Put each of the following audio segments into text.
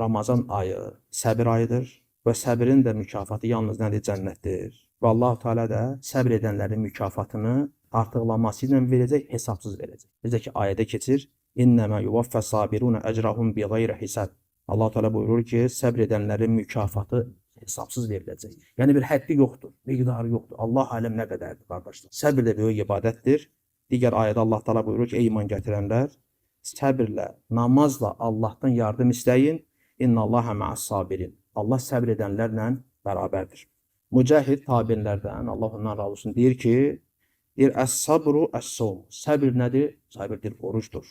Ramazan ayı səbir ayıdır və səbrin də mükafatı yalnız nədir? Cənnətdir. Və Allahu Teala da səbr edənlərin mükafatını artıqlaması ilə verəcək, hesabsız verəcək. Necə ki ayədə keçir: "İnnəmə yuvaffə sabiruna ecrahum biğeyri hisab." Allah Teala buyurur ki, səbr edənlərin mükafatı hesabsız veriləcək. Yəni bir həddi yoxdur, miqdarı yoxdur. Allah aləm nə qədərdir qardaşlar. Səbr də böyük ibadətdir. Digər ayədə Allah Teala buyurur ki, ey iman gətirənlər, səbirlə, namazla Allahdan yardım istəyin. İnnallaha ma'as sabirin. Allah səbr edənlərlə bərabərdir. Mücahid tabinlərdən, Allah ondan razı olsun, deyir ki, deyir əs-sabru əs-sawm. Səbir nədir? Səbirdir, orucdur.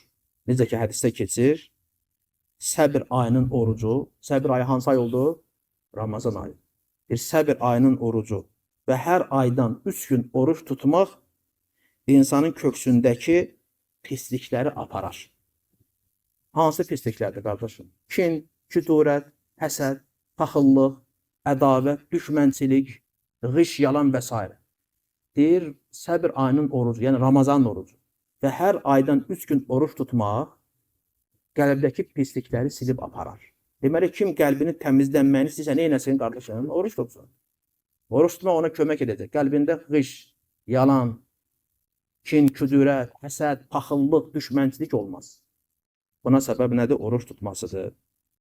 Necə ki hədisdə keçir, səbir ayının orucu, səbir ayı hansı ay oldu? Ramazan ayı. Bir səbir ayının orucu və hər aydan 3 gün oruç tutmaq insanın köksündəki pislikləri aparar. Hansı pisliklərdir qardaşım? Kin, küdurət, həsəd, paxıllıq, ədavət, düşmənçilik, ğiş, yalan və s. Deyir, səbir ayının orucu, yəni Ramazan orucu və hər aydan 3 gün oruç tutmaq qəlbdəki pislikləri silib aparar. Deməli, kim qəlbini təmizlənməyini istəyirsə, nə etsin qardaşım? Oruç tutsun. Oruç tutmaq ona kömək edəcək. Qəlbində ğiş, yalan, kin, küdurət, həsəd, paxıllıq, düşmənçilik olmaz. Buna səbəb nədir? Oruç tutmasıdır.